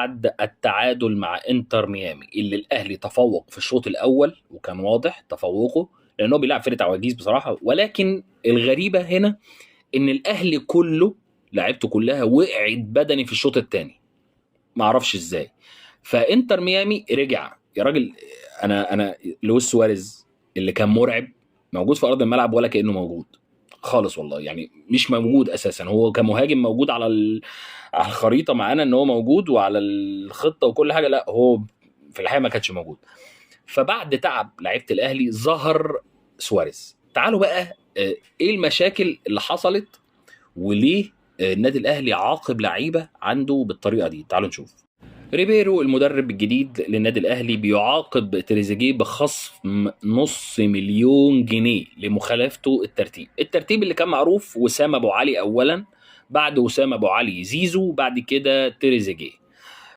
بعد التعادل مع انتر ميامي، اللي الاهلي تفوق في الشوط الاول وكان واضح تفوقه لانه بيلعب فرقه عواجيز بصراحة. ولكن الغريبة هنا ان الاهلي كله لعيبته كلها وقعت بدني في الشوط الثاني، ما اعرفش ازاي. فانتر ميامي رجع يا راجل. انا لويس سواريز اللي كان مرعب موجود في ارض الملعب ولا كانه موجود خالص والله، يعني مش موجود اساسا. هو كمهاجم موجود على الخريطة معانا ان هو موجود وعلى الخطة وكل حاجة، لا هو في الحقيقة ما كانش موجود. فبعد تعب لعيبة الاهلي ظهر سواريز. تعالوا بقى ايه المشاكل اللي حصلت وليه النادي الاهلي عاقب لعيبة عنده بالطريقة دي؟ تعالوا نشوف. ريبيرو المدرب الجديد للنادي الاهلي بيعاقب تريزيجيه بخصم 500,000 جنيه لمخالفته الترتيب. الترتيب اللي كان معروف وسام ابو علي اولا، بعد وسام ابو علي زيزو، بعد كده تريزيجيه.